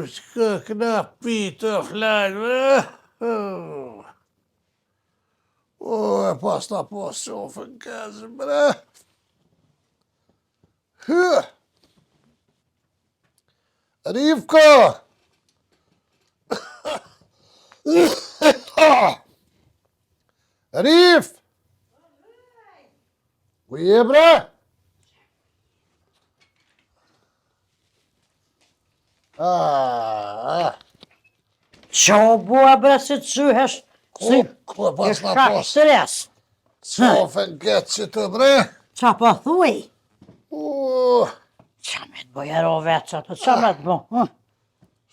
Qysh këna pitë flajnë, bre? O, e pas ta pas qofën keq, bre. Hë! Rivka! Rif! Ku je bre? Ah, Qa u bo bre si të syhesh? Si, ku e pas na pas? Stres. Qofën keq që të bre? Qa po thuj? Uh. Qa me të bo jero vetë që të, qa me të bo?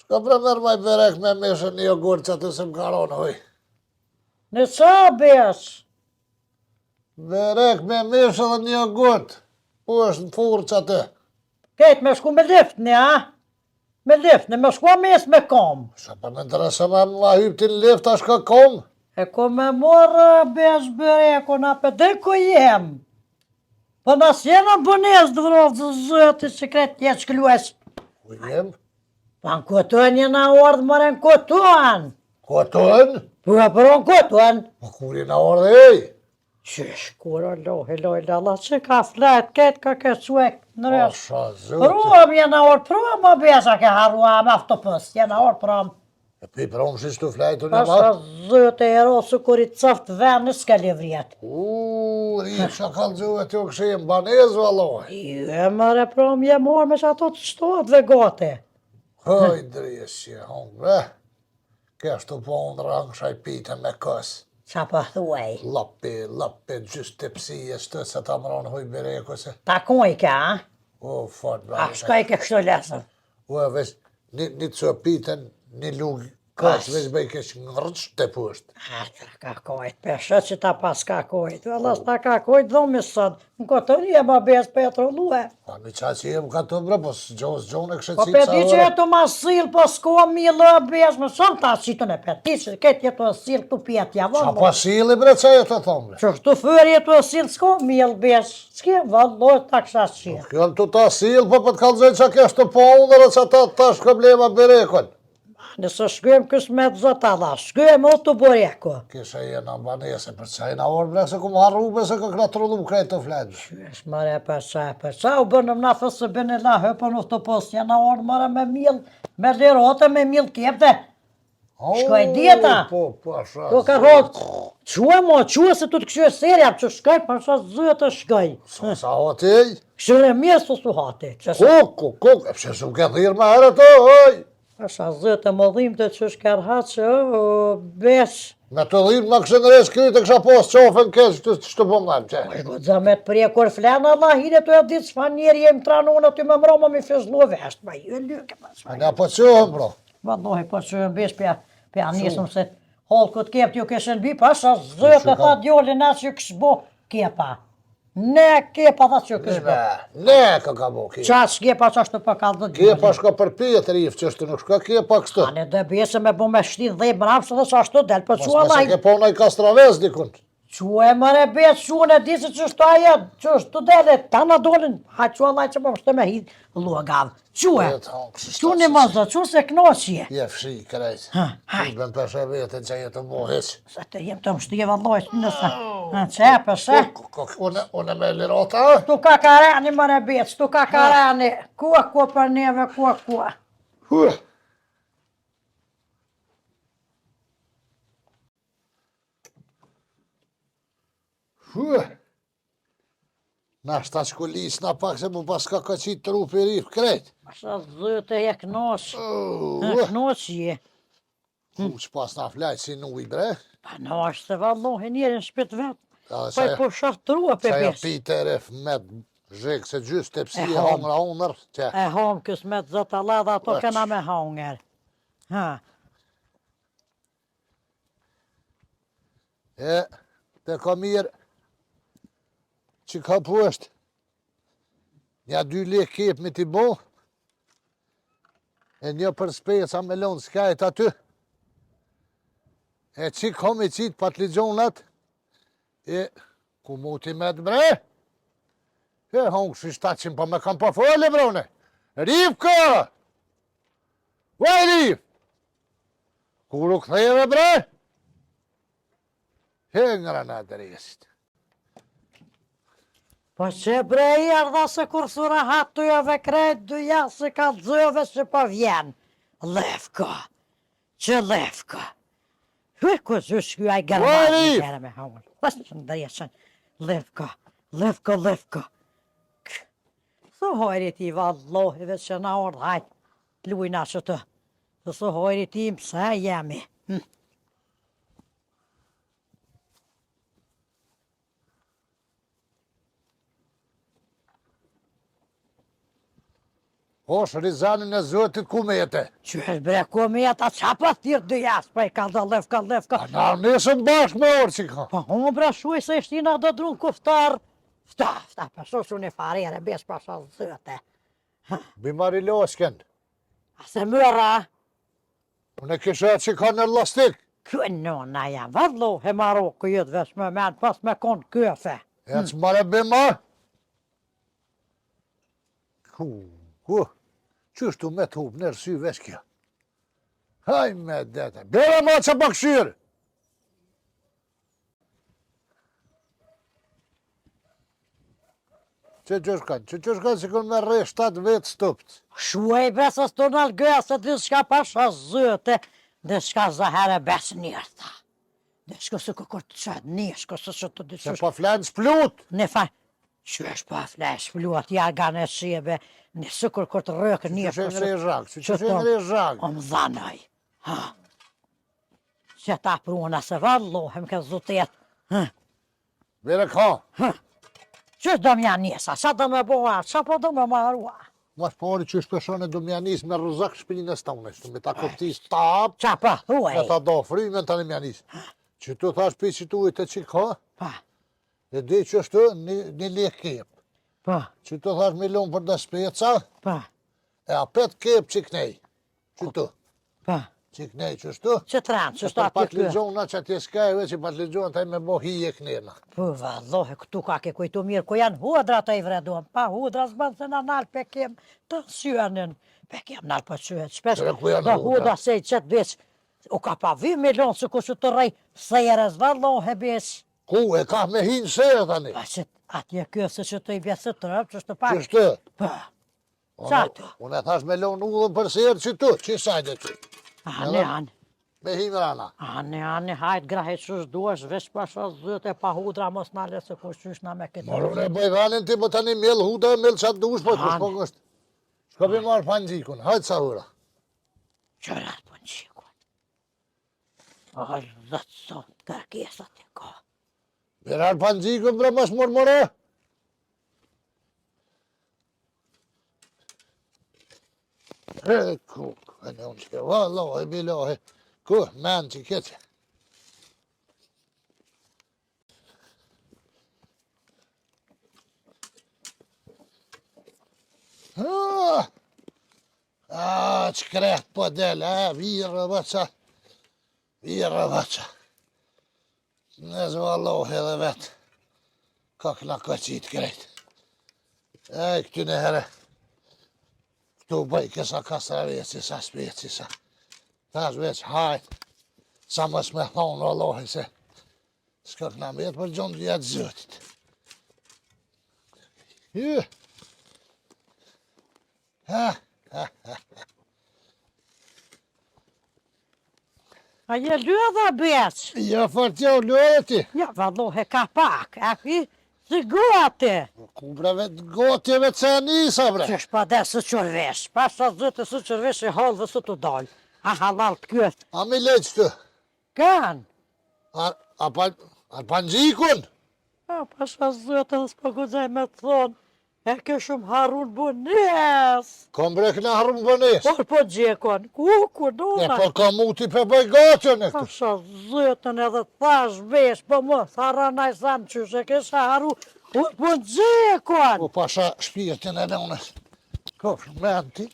Shko bre merr maj byrek me mish e një jogurt që aty se më ka ronë, huj. Në qa besë? Byrek me mish edhe një jogurt. Po është në furrë që aty. Kejt me shku me lift një, a? Me lift, në me shkua mes me kom. Sa për me interesë me ma hypë ti në lift, a shka kom? E ko me morë besë byrekun, a pe dhe ku jem. Po na s'jena në banesë të vroftë zoti që krejt jetë shklues. Ku jem? Pa në koton jena ardhë, more në koton. Koton? Po e për në koton. Po kur jena ardhë, ej? Qysh, kur o lohe, lohe, lala, që ka flet, këtë ka këtë suek, në rështë. Pasha zotin. Prom jena ardhë, prom, o besa ke harrua, me autobus, jena ardhë prom. E pi prom shi shtu flajt unë ma. Pasha zotin e ro, sikur i coft veni, s'ka levrijet. U, ri, që ka lëgju e t'jo këshi, në banesë, vallahi. Jo, more prom, je morë me që ato të shtohet dhe gate. Hëj, drisë që hongë, bre. Kështu po unë rëngë shaj pite me kës. Qa po thuaj? Lapi, lapi, gjysë të psi e shtë se ta mronë huj byreku se. Ta koj ke, a? O, fort, A shkoj ke kështu lesën? Ua, veç, një, një copë pite, një lugë kës, veç bëj keq ngrëç të poshtë. A, ta ka kojt, peshe që ta pas ka kojt, valla s'ta ka kojt dhomi sot, në kotën je ma besë petrollue. Pa, në qa që jem ka të bre, po s'gjo, s'gjo në kështë Po pe di që jetu ma sill, po s'ko mill besë, më shumë ta qitën e pe di që këtë jetu e sill këtu pjetja, Qa po silli bre, qa jetu thonë bre? Që këtu fërë jetu e sill, s'ko mill besë, s'ke vallo ta kësha qirë. Nuk jam të ta sill, po po të kallëzoj qa kesh të po unë dhe qa ta tash problema byrekun. Nëse shkojmë kësmet zot Allah, shkojmë o të boreku. Kisha jena në banesë, për qa jena orë bre, se ku më harru bre, se ka këna trullu më krejt të fletë. Qysh mëre për qa, për qa u bënëm na fësë bënë la hëpën u të pos, jena orë mëre me mill, me lirote, me mill kepte. Shkoj djeta. Po, po, sha. Do ka rrot, Qua mo, qua se të të këshyre serja, që shkoj, për sa zë të shkoj. Sa, sa hati ej? Këshyre mirë së su hati. Ku, ku, ku, e pse s'u ke thirrë ma herët, o, oj? Për sa zë të më dhimë të që shkar hatë, o, bes. Me të dhimë më kështë në resë krytë e kësha pas qofën keq të që të po më që. Po shko të me të prje kur flenë, Allah hine të e ditë s'fa njeri jem tranun aty me mroma mi fëzlu vesht, ma ju e lyke pas. A nga po qohën, bro? Vallahi po qohën, bes pja, pja nisëm se Hollë këtë kepë ju këshën bi, pa sa zëtë e tha djoli na që kështë bo kepa. Ne kepa tha që kështë bo. Ne ka ka bo kepa. Qa s'kepa që ashtu për ka dhe djoli. Kepa shka për pjetë rifë që ashtu nuk shka kepa kështu. A ne dhe bese me bo me shti dhe mrapsë dhe që ashtu del, për qua laj. Mos ke po në i kastravez dikun. Që e mëre besë, që në di se që shto ajo, që shto dele, ta në dolin, ha që allaj që po më shte me hidh, logavë. Që e, që një më zë, që se knoqje. Je fshi, krejt. Ha, haj. Që bën peshe vetën që jetë më hiq. Sa të jem të më shtive valloj, nëse, ha, që e pëse. Unë, unë me lirota. Tu ka karani mëre besë, tu ka karani, kua, kua për neve, kua, kua. Huh. Huh. Na shta që kulis na pak se mu pas ka këqit trupi rif krejt. Pasha zëtë e knosh. Oh, E knosh je. Ku që pas na flajt si nuj bre. Pa në është se vallohi njeri në shpit vetë. Edhe Po e po shoh trua pe Qajo bes. pite rif me zhek se gjysë të psi E e hom. hongra unër. Që. E hom kësmet zot Allah dhe ato Aq. kena me hongër. Ha. E, të ka mirë që ka poshtë. Nja dy lek kep me t'i bo, e një për speca me lonë skajt aty. E që ka me qitë patligjonat, e ku mu ti me të bre? E hongë shi 700 po me kam pa fole, brone. Rivka! Vajri! Kur u ktheve bre? He nga në adresit. Po që bre i erdha se kur su rahat të jove krejt, dyja se ka dzëve që po vjen. Lefko, që lefko. Hy, ku zë shky aj gërmaz një kere me hongër. Pas që ndreshën, lefko, lefko, lefko. Së hajri ti, vallohi, veç që na ardhë, hajt, lujna që të. Së hajri ti, pse jemi. Hm. Hosh Rizanin e Zotit ku me jete? Që është bre ku me jete, a qa pa thirë dy jasë, pa i ka dhe lefka, lefka. A na nesëm bashkë me orë që ka? Po unë bre shuj se ishtina do drunë kuftar. Fta, fta, pa shu shu një farere, besh pa sha zëte. Bi marri losken. A se mëra? Unë e kisha që ka në lastik. Kë nona ja, vallo, he maro, kë jetë vesh me men, pas me konë këfe. E që marre bima? Ku, ku, qështu me të hupë nërë sy vesh kjo? Haj me dete, bere ma që pak shyrë! Që që shkon, që që shkon si kun me rre 7 vetë stupt. Shuaj bre se s'to nalë gëja se të shka pasha zëte, dhe shka zahere bes njërta. Dhe shko se kërkër të qatë një, shko se që të Se po flenë shplut. Në fa, që është po flenë shplut, ja nga në shebe, në së kërkër të rëkë një, shko se... Që që që ngre zhak. O më dhanaj, ha. Që ta pruna se vallohem ke zotet. Ha. Mire ka. Ha. Që do m'ja nisa, sa do me boa, sa po do me marua. Mas pari që shpeshon e do m'ja nis me rrëzak shpinën e stone, shtu me ta koptis tap. Qa pa, thuaj. Me ta do frymen tani m'ja nis. Që tu thash pi që tu i të që ka, Pa. e di që është një, një lek kep. Pa. Që tu thash mi lënë për dhe speca, Pa. e apet kep që knej. Që tu. Pa. Që knej që shtu. Që tranë, që shtu aty Pak lixona që atje s'ka e veç i pak lixona taj me bo hije knena. Po, vallohe, këtu ka ke kujtu mirë, ku janë hudra të i vredon, pa hudra s'ban se na nalë pe kem të syenën, pe kem nalë po qyhet shpesh, ku janë hudra? hudra se i qëtë beq, u ka pa vi me lonë se kush të rrej, serës, vallohe beq. Ku, e ka me hinë serë tani? Pa që atje kjo se që të i bjesë të rëpë, që është pak. Që shtë? Po. Qa ato? Unë e thash me lonë udhën për serë që tu, që sajnë e ty. Ane, ane. Me hi mrena. Ane, ane, hajt grahe që duash, veç pasha zët e pa hudra, mos na le se kush qysh na me këtë. Morë, unë e bëj vanin ti, po tani mjell hudra, mjell qatë dush, po të shko kështë. Shko pi marrë pangjikun, hajt sa hura. Qëra pangjikun? O, zët sot, kërkesat e ka. Mirë pangjikun, bre, mos murmure. E, ku, e në unë që ke, vallahi, bilahi, ku, men që keqe. Ah, ah, që kret po del, a, virë, vëca, virë, vëca. Nëzë vallahi edhe vetë, ka këna këqit krejt. E, këty në herë, këtu bëj kësa kastraveci, sa speci, sa. Tash veç hajt, sa mos me thonë vallahi se, s'ka këna metë për gjonë dhjetë zëtit. Ha, ha, ha, ha. A je lodhë beq? Jo, fort jo, lodhë ti. Ja, vallohe ka pak, a ki, si gati. Ku bre vetë gati vetë se e nisa bre. Qysh pa dhe së qërvesh, pa sa zëtë së qërvesh e halë dhe së të dalë. A halal të kytë. A mi leqë të? Kanë. A, a, pa, a pangjikun? A, pasha zëtë dhe s'po guxoj me të thonë, e ke shumë harrun bunes. Kom bre këna harrun bunes. Por po gjekon, ku, ku, dona. E po ka muti pe bëj gati në këtu. Pasha zëtën edhe thash vesh, po më tharra naj zanë qysh e kisha harru, u po gjekon. Po pasha shpirtin e nënës. Kofsh me ti.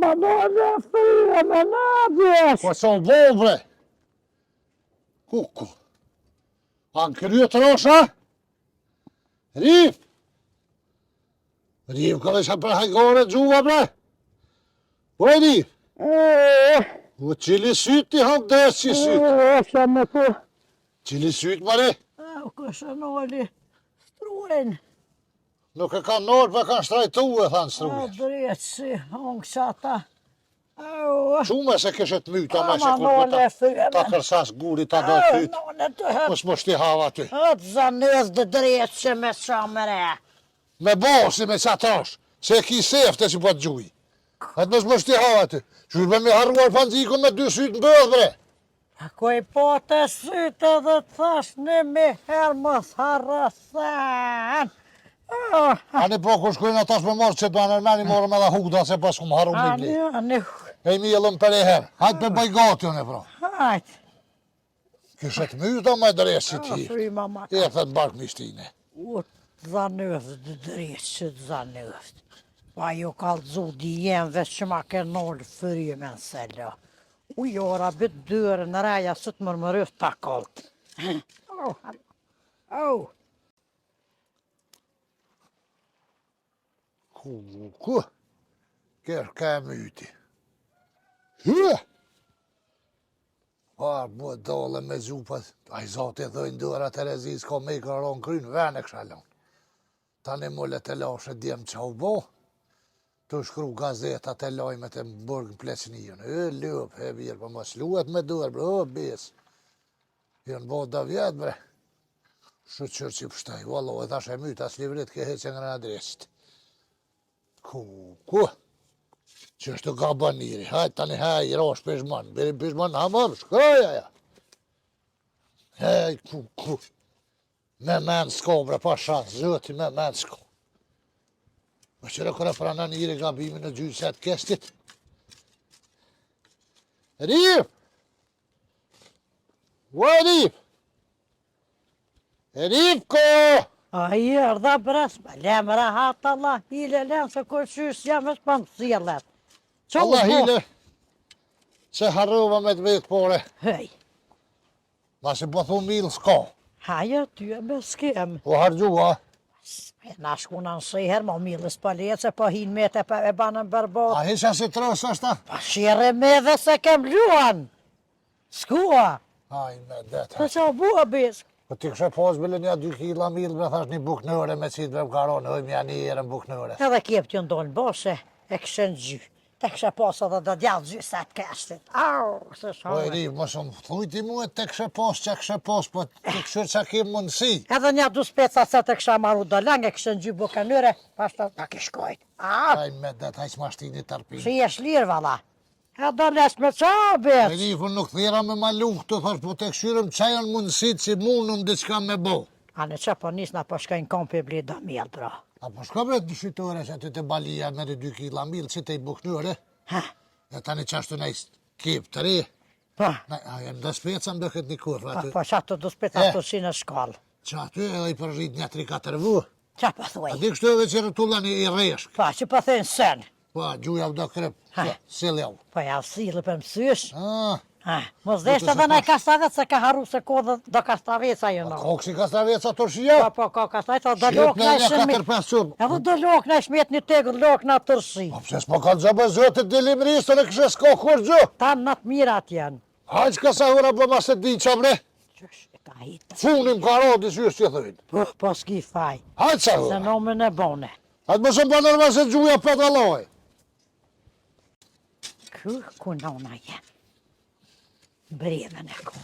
Ma do dhe fërë, me na bjes. Po sa u bo, bre? Kuku. A në krye të rosha? Rif! Rif, ka dhe sa për hajgore gjuva, bre? Po e Rif? O, qili sytë ti hap dhe si sytë? O, sa më po. Qili sytë, mëre? A, u kështë noli, strujnë. Nuk e kanë nolë, po e kanë shtrajtu e thanë strujnë. A, drejtë si, unë kësa ta. Shumë se kishe të myta, ma se kur ta, ta kërsas guri ta do të fytë. Mos më shti hava aty. O të zanës dhe drejtë që me qa më re. Me bo, si me qa tash, se e ki sefte që po të gjuj. Atë mos më shti hava aty. Që i me harruar panxikun me dy sytë në bëllë, bre. A ko i po të sytë edhe të thash një mi herë mos harrasen. Oh. Ani po ku shkojnë ata me marrë që të në nërmeni morëm edhe huda se pas kum harru me bli. Ani, E mi elëm për e herë. Hajt me bëj gati unë e pra. Hajt. Kishe të myta me drejtë si ti. Fryma ma E thët bark mishtine. U të zanëft, të drejtë që të zanëft. Pa ju kallëzu djemve që ma ke nolë frymën se lo. U jora bit dyrë në reja së të mërmërëf ta kolt. Oh, oh. Ku, ku? Kërë ka e myti. Hyë! Pa, bu dole me gjupat, ai zoti thojnë dora Terezis, ko me i ka ronë kryn, vene kësha lonë. Tani mule të lashe djem që u bo, të shkru gazetat e lajmet e në burg në pleqnijën. E, lëp, e birë, po mos luet me duar, bre, o, besë. Janë bo do vjetë, bre. Shyqyr që pështoj, vallo, e thash e myta, s'livrit ke heqe nga në adresit. Ku, ku? Që është të gabon njëri, hajt tani haj, i rosh pishman, biri pishman, hamër, shkoj aja. Hej, ku, ku? Me men s'ko, bre, pa shans, zoti, me men s'ko. Ma qëre kërë pranon njëri gabimin në gjyqë të kestit. Rif! Ua, Rif! Rifko! A i erdha bres, ma lem rahat Allah, hile lem, se kur qysh jam veç pa më sillet. Qa Allah hile, se harrova me të vetë pore. Hej. Ma se po thu mill s'ka. Haja, ty e me s'kem. Po hargjua. E na shku në sheher, ma millës pa letë, se po hinë me të e banën bërbot. A hisha si trosë është ta? Pa shire me dhe se kem luan. S'kua. Aj, me det. Po që u bua, bes. Po ti kështë pas bile një dy kila mill, me thash një bukë nore, me qitë me mkaron, hëj me një herë në bukë nore. Edhe kjep të ndonë boshe, e kështë në gjy. Të kështë pas edhe do djallë gjy sa të kështit. Au, se Po e ri, mos më thuj ti mua të kështë pas, që kështë pas, po të kështë që ke mundësi. Edhe një dy speca se të kështë maru do lang, e kështë në gjy bukë nore, pastë ta kështë shkojt. Au. Aj, me det, haj s'mashtini tërpin. Si e shlirë, valla. E do lesh me qa, bet? E di, po nuk thira me malu këtu, thash, po të këshyrëm qa janë mundësit që mundëm diçka me bo. A në që po nis na po shkojnë kompi bli do miell, bro. A po shko bre të shitore që aty të balia me të dy kila mill, që të i buknure. Ha. E tani që ashtu në i kip të ri. Po. Na, a jem do speca më do këtë një kurë, aty. Po, po, që ato do speca të si në shkallë. Që aty edhe i përrit një 3-4 vu. Qa po thuaj? A di kështu edhe që rëtullën i rreshk. Po, që po thënë sen. Po, gjuja do krep, sillë jau. Po, ja sillë për mësysh. Ah. Ha, mos deshtë edhe në kastavet se ka harru se ko dhe do kastaveca ju në. Ko kësi kastaveca tërshia? Po, po, ko kastaveca, do lok në shmi. Edhe do lok në shmet një tegër lok në tërshi. Po, pse s'po ka gjë për zotit dilimristën e kështë s'ko kur gjë? Ta në të mirat janë. Hajtë që ka sa hura për mas e di që bre? Qysh e ka hitë? Funim ka ro, di qysh që thëjnë. Po, po s'ki faj. Hajtë sa hura. Se nomën e bone. Hajtë më së më nërma se gjuja për të lojë. Ku, ku nona je? Brevën e ku.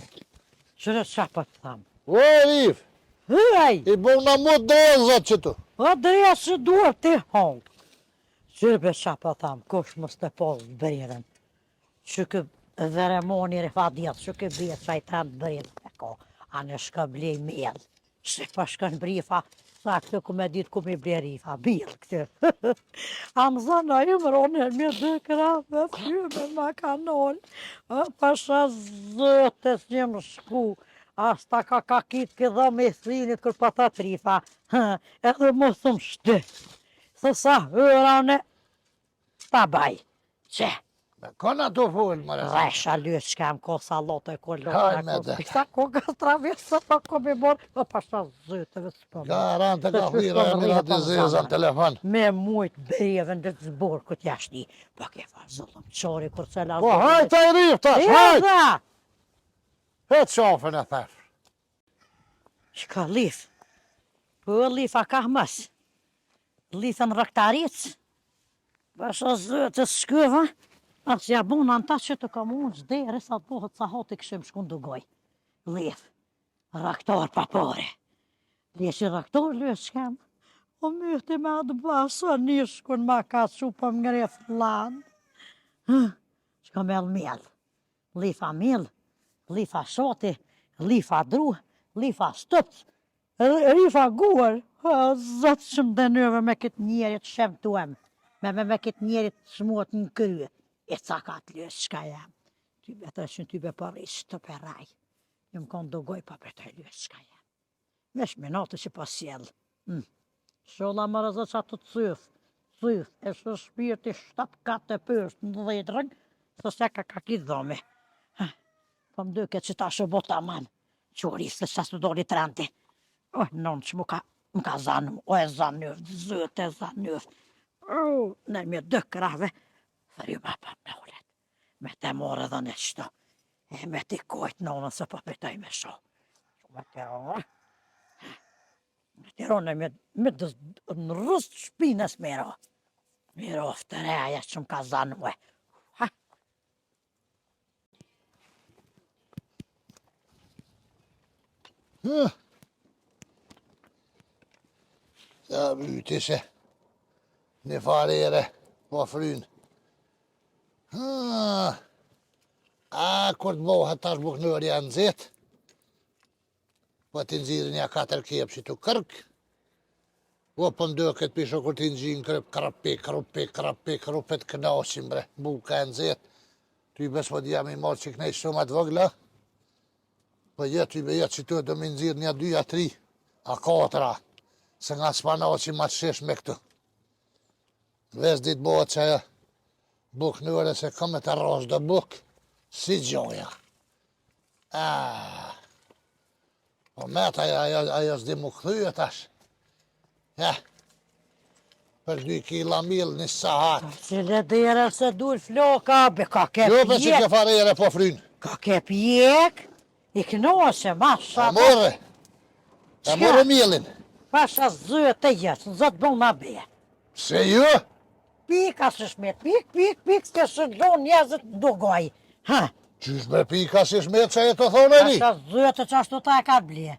Qërë qa po të thamë? O, Rif! Hëj! I bona mu dorëzat që tu. O, dreja që duhet ti hongë. Qërë be qa po thamë, kush mos të posë brevën. Që kë veremoni rifadjet, që kë bje që i të brevën e ko. A në shka blej miell. Se pa shkon brifa, sa këtë ku me ditë ku mi ble rifa, miell këtë. A më zënë, a ju më ronë me dy kra, me fyme, ma ka nolë. A pasha zëtë e më shku, as ta ka ka kitë këtë dhe me thinit kër pa ta rifa, edhe mos më shty. Se sa hyra në, ta baj, që? Me kona të fol, more. Resha lyë që kam ko sallote, ko Haj, lopna, me ko dhe. Sa ko gastravesa, pa ko me mor, po pasha zytëve s'po. më. Garant e ka Se qysh thirrë po e më mira rrihet të po zeza në zemra. telefon. Me mujt brevën dhe të zborë këtë jashti. Po ke fa zullum qori kur se la Po hajt e rif tash, hajt! Erdha! Het qafën e thef. Shka lif? Po lif a ka mës? Lifën rëktaric? Pasha zëtë të shkëva, as ja bona në ta që të kam unë dere sa të bohët sa hoti këshim shku në dugoj. Lif, raktor papore. Leshi raktor lë shkem. O myhti me atë basa një shkun ma ka qu po më ngref lanë. Shka me miell. Lifa miell, lifa shoti, lifa dru, lifa stëpc, rifa guar. O, zot që më dënëve me këtë njeri të shemtuem, me, me, me këtë njeri të smuat në krye. E ca ka të lësh çka jam. Ty be 300 ty be përrish të perraj. Jëm konë dugoj pa për të lësh çka jam. Vesh me natë që po sjell. Mm. Sholla më rëzë që atë cyf, cyf, e shë shpirti shtap katë e pësht në dhedrën, se se ka ka ki dhome. Ha, Po më duket që tash u bo tamam. Qori se sa s'u doli trenti. O, nonë që më ka, më ka zanu, o e zanëf, zët e zanëf. O, në me dë krahve, thërjuma pa më ulet. Me te morë edhe në qëto. E me ti kojt nonën se po përtoj me sho. Me te o. Me te ronë me, me dë, në rrës të shpinës me ro. Me ro ftëreja që më ka zanue. Ha, Hë. Ja, vyti se një farë ere, po fryn. Hë. A, kur të bohet tash buknërja në nxehtë, po t'i nxirrin ja katër kep që tu kërk, po po më duket pisho kur t'i nxirrin krep, krapi, krupi, krapi, krupi të kënaqin bre, buka e nxehtë. Ty bes po dija mi marrë që kënej shumë atë vogla, po jo, ty be jo që tu do mi nxirr një, dy, a tri, a katra, se nga spanaqi ma të shesh me këtu. Ves ditë bëhet që ajo bukë nërë se kam me të rrasë do bukë, si gjoja. Ah. Po me ajo, ajo, ajo s'di mu këthyje tash. Ja. Për 2 kila mill një sahat. Cile dere se dul floka, be ka ke Jo, për që pjek, ke fare ere po fryn. ka ke pjek, i kënoqe, masha, E morre. E Çka? morre millin. pasha zë të jetë, në zot bon ma be. Se jo? Pika së shmet, pik, pik, pik, s'ke së gjonë njerëzit në dugoj. Ha, Qysh bre pika si shmet që e të thonë e ri? pasha zë të qashtu ta e ka ble.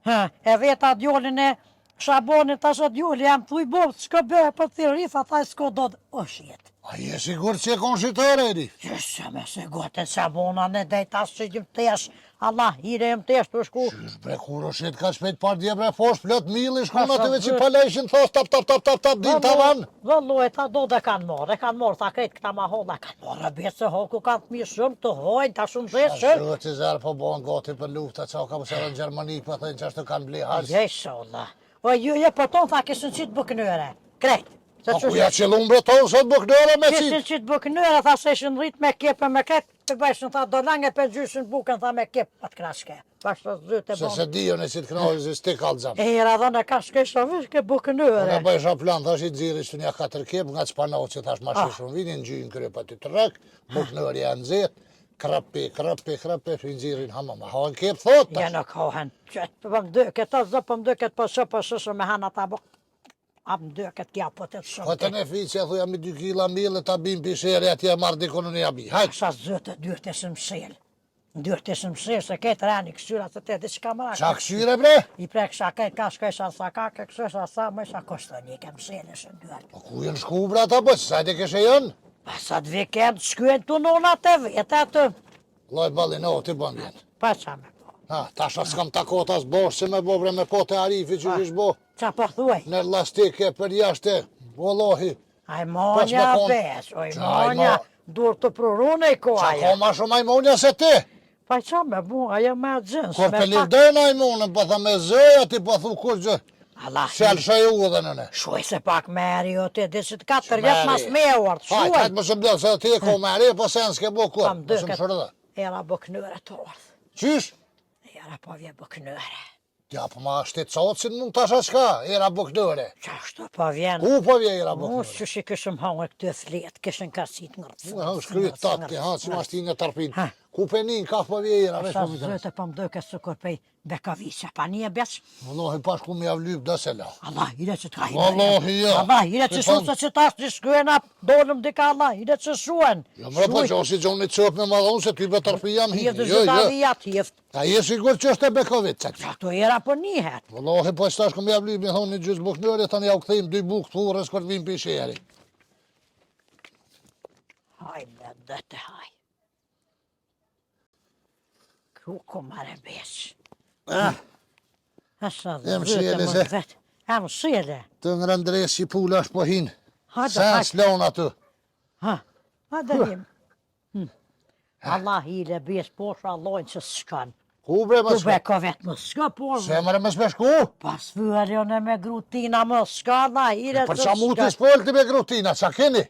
Ha, e veta djolin e Shabonin, tasha djoli, jam thuj bo, s'ka be, po të rifa, thaj s'ko do, o shit. A je sigur që e konë shitore e ri? Qysh me se gote Shabona në dej tash që jëm tesh, Allah, hire jëm tesh të shku. Qysh bre kur o shit ka shpejt par dje bre fosh plot milli shkon Pasha aty veç i zot. palejshin thos tap tap tap tap tap din tavan. Vëllo e ta do dhe kanë marrë, e kanë marrë, ta krejt këta ma holla, kanë marrë, be se hoku kanë fëmijë shumë të hojnë, ta shumë dheshën. Zoti zar po bon gati për lufta, çka ka pse në Gjermani po thonë që ashtu kanë ble harq. Je sholla. O ju jo po ton tha kishin qitë buknëre. Krejt. Se Po qysh- ku ja qëllum bre tonë sot buknore me Kishin qit? qitë buknëre, tha se ishin rrit me kep e me krejt, të bëjshin tha dolange pe gjyshin bukën tha me kep atë krashke. Pasha zyt e Se bon. se di unë si të knojë, se s'ti kallzam. E hera dhënë ka shkesha vish ke Unë buknëre. e bëjsha plan, thash i nxirri që një katër kep, nga çpanoci, thash ma Ah. shumë vinin, ngjynë krye pa ty trek, buknërja e nxehtë, krapi, krapi, krapi, i nxirrin hama, ma hanë kep thot Ja tash. nuk hohen. Qet po më duket, ta zë po më duket, po shoh po shoh me hana ta bo. A më duket kja po të Po shumë. të ne fiqe, thuja mi 2 kila mill e ta bim pisheri atje marr dikun unë ja bi. Hajt. Sa zëtë dyrt e së mshel. Dyrt e së mshel se këtë rani kësyra se të di çka më Qa këshyre bre? I prek sa këtë ka shkesha sa ka ke këshesha sa më sa koshto një ke mshel e së dyrt. Po ku janë shku bre ata po, sa të kishe janë? Pa sa të vikend shkyen të nonat e vetë aty. Lloj ballino ti bën vjen. Pa qa me po. Ha, tash as kam takot as bosh që me bo bre me po të Arifi që ish bo Qa po thuaj? në lastike për jashtë, wallahi. Ai Pas me monja kon- bes, oj Qa, ai monja, mo- dur të prurune i Qa koaja. ka ma shumë ajmonja se ti? Pa qa me bu, ajo me gjëns, Kur me të pak livdojnë ajmonën, po tha me zëja, ti po thu kur gjë. Allah. Se lëshoj udhën unë. Shuj se pak meri o ti, dhe që të katër vjet mas me ardhë, shuj. Hajt, hajt mos e mbledh, se ti e ko meri, po sen s'ke bo kur, mos më shërë Era buknore të ardhë. Qysh? Era po vje buknore. Ja, po ma shti cocin mund të asha qka, era buknore. Qashtu po vjen. Ku po vjen era buknore? Mu që shi këshëm hangër këtë fletë, këshën kasit ngërë. Mu e hangër shkryt tatë, ti ha, që ma shti në tërpin. Ku penin, ka po vjen era, vesh po më të. po më duket sikur pej Bekaviqa, pa një e beq. Wallahi pa shku me jav lyp do se la. Allah, hile që të ka hile. Wallahi jo. Allah, hile që shuan se që tash të shkryena, dolëm dika Allah, hile që shuan. Jo, mre po që osi gjoni qëp me madhon se ty be tërpi jam hinë. Jo, jo. Jo. A je sigur që është e Bekovica? Qa të era po njëhet. Wallahi po që tash ku me jav lyp, me thonë një gjysë buknore, tani jau kthejmë dy bukë të furrës kur të vim për sheri. Haj, me dhe të haj. Ku ku marrë besh? Ah. Asa Jam shele se. Jam shele. Të ngrënë dres si pula është po hinë. Hajde, Sen hajde. s'lon aty. Ha, hajde him. Hm. Allah hile besh posha Allahin që s'shkon. Ku bre Ku mos be ka vetë mos shko por. Se mërë mos me shku? Pas fyrë unë me grutina mos shko Allah hile Për qa mu të s'pol ti me grutina, qa keni?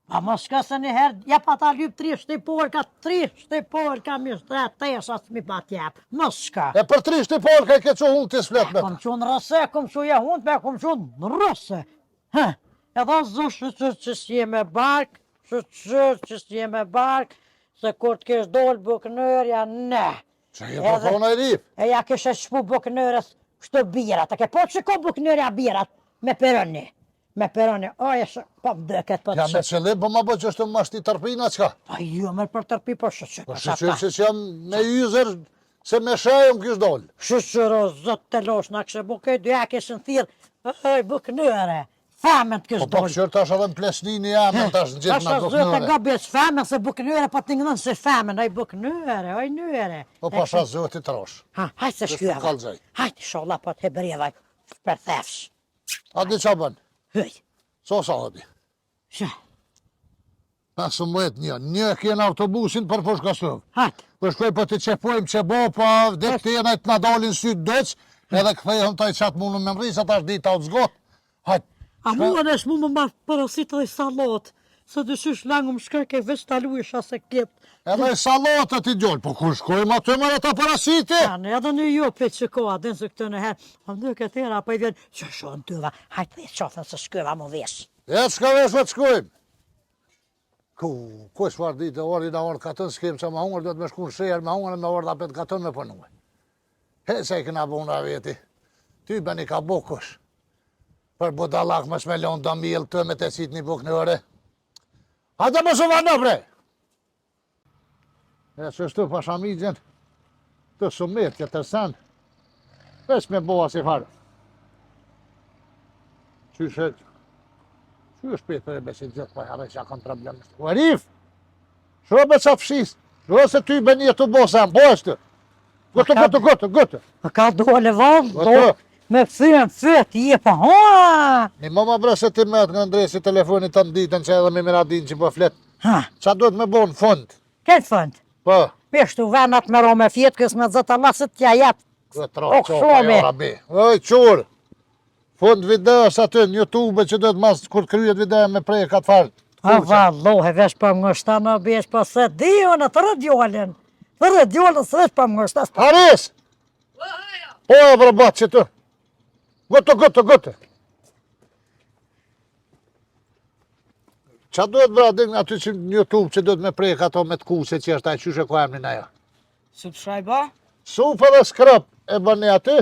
A mos shko se një herë, ja pa ta lyp tri shtipolka, tri shtipolka mi shtre tesha s'mi pa t'jep. Mos shko. E për tri shtipolka e ke që unë ti s'flet me Kom qu në rëse, kom qu je hunë, me kom qu në rëse. Hë, edhe zë shyqyr që s'je me bark, shyqyr që s'je me bark, se kur të kesh dolë buknërja, ne. Që je po thonë e rip? E ja kishe shpu buknërës kështu birat, e ke po që ko buknërja birat, me peroni. Me peroni, o e shë, po më duket po Ja të me qëllim, po ma bë që është më shti tërpina, qka? Po jo, mërë për tërpi, po shyqyr. Po shyqyr që që jam me yzer, se me shejë më kish dolë. Shyqyr o zot të losh, na kështë buke, dyja kishën thirë, ej, buknëre, femën të kish Po po dolë. këshër tash edhe në plesnini jam, tash në gjithë Tash në o zot e buknëre. gabjes femën, se buknëre, po të ngënë se femën, oj buknëre, oj nyre. Po pasha zoti trosh. Ha, hajt se Veç shkyeva. të kallzoj. Hajt, inshallah, po të hebreva, përthefsh. A di qa bën? Hyj. So sa hëdi? Shë. 15 një, një e kena autobusin për Fushë Kosovë. Hajt. Po shkoj po të qepojmë që bo, po vdek të jena të na dalin sytë dëq, edhe kthehëm taj qatë mundën me mrri, sa tash dita u zgot. Hajt. A mua në shmu më marrë porosit dhe sallot, se dysysh langu më shkoj ke veç ta luisha se kjet. Edhe sallotët i djolë, po kur shkojmë aty më ta parasiti? Tani, edhe në jo pe që koha, din se këtë në herë, a më duket era, po i vjen, që shonë tyva, hajt dhe qofën se shkëva më vesh. E çka vesh të shkojmë? Ku, ku e çfarë ditë, ori na orë katën, s'kem që ma hungër, duhet me shku në sheher me hungër, me orë apet katën me punue. He, se e këna bu në veti, ty bëni ka bukush. Për budallak mos me lonë do miell të me të qit një bukë në ore. Hajde mos u vano bre! E që është pasha migjen, të sumet, këtë të sen, veç me boa si farë. Qysh e, qysh për e besit gjithë, po harre që a kanë problem. O Arif, sho be qa fshis, sho se ty be një të bo sen, bo është. Gëtë, gëtë, gëtë, gëtë. A ka dole vallë, do, me fyën, fyët, je pa, ha! Një mama bre se ti me atë nga ndresi telefonit të nditën që edhe me miradin që po flet. Ha. Qa duhet me bo në fund? Këtë fund? Po. Me shtu venat me ro me fjetë, kësë me zëtë Allah se t'ja jep. O këshomi. Oj, qurë. Fund videos aty në Youtube që duhet mas kur të kryet video me prej ka të farë. A vallohe, vesh pa më ngështa në besh, pa se di unë, të rë djolën. Të rë djolën, se vesh pa më ngështa. Haris! Po e vërbat që të. Gëtë, gëtë, gëtë. Qa duhet bra, dhe aty që në Youtube që duhet me prek ato me të kuqe që është ai qysh e ka emrin ajo. Subscribe a? Sup edhe skrëp e bëni aty.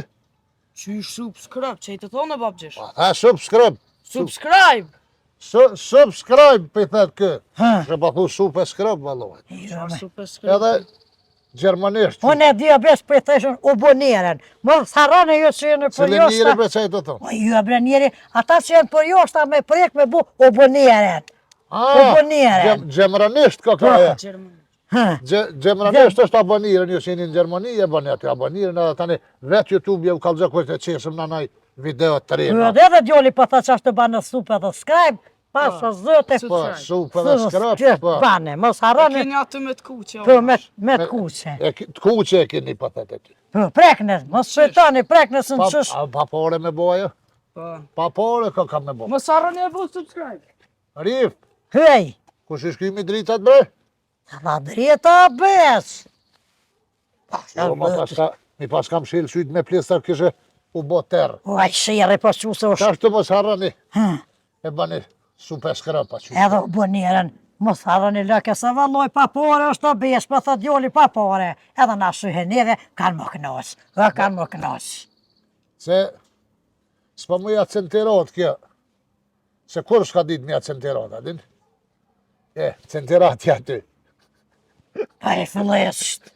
Qysh subscribe, që i të thonë babgjysh? Po, tha subscribe. Subscribe! Subscribe, për i thëtë kë. Shë po thu sup e skrëp, vallohet. Edhe gjermanisht. Unë e di o besh për i thëshën u boneren. Mos harroni ju që jeni për Cili joshta. njeri bre që i të thonë? O ju e bre njeri, ata që janë për joshta me prek me bu u boneren. Ah, U boneren. Gjermanisht ka ka ajo. Gjermanisht. Gjermanisht është aboniren, ju që jeni në Gjermani e bëni aty aboniren edhe tani vetë YouTube ju kallzon kur të qesëm në naj video të re. Edhe edhe djoli po tha që është të banë sup edhe scribe, Pasha zote. Po, sup edhe skrap, po. Bane, mos harroni. E keni aty me të kuqe. Po, me, me të kuqe. E, të kuqe e keni po thotë aty. Po, prekne, mos shëtoni, prekne së në qësh. Pa, pa pore me bo ajo? Po. Pa pare ka kam me bo. Mos harroni e bo subscribe. Arif, Hej, kush i shkymi dritat bre? Dha drita bes. Jo, ma paska, mi paska mshil sytë me plestar kishe u bo terr. O, ai shirë po qu se është. Tash të mos harroni, e bëni subscribe pa qu. Edhe u bë njerën, mos harroni lëke se valloj pa pare është të besh, po thot djali pa pare. Edhe na shyhe neve, kanë më kënaq, dhe kanë më kënaq. Se, s'po mu ja centirat kjo, se kur s'ka ditë m'ja centirat, a din? E, centirat ja ty. Pa e fëllesht.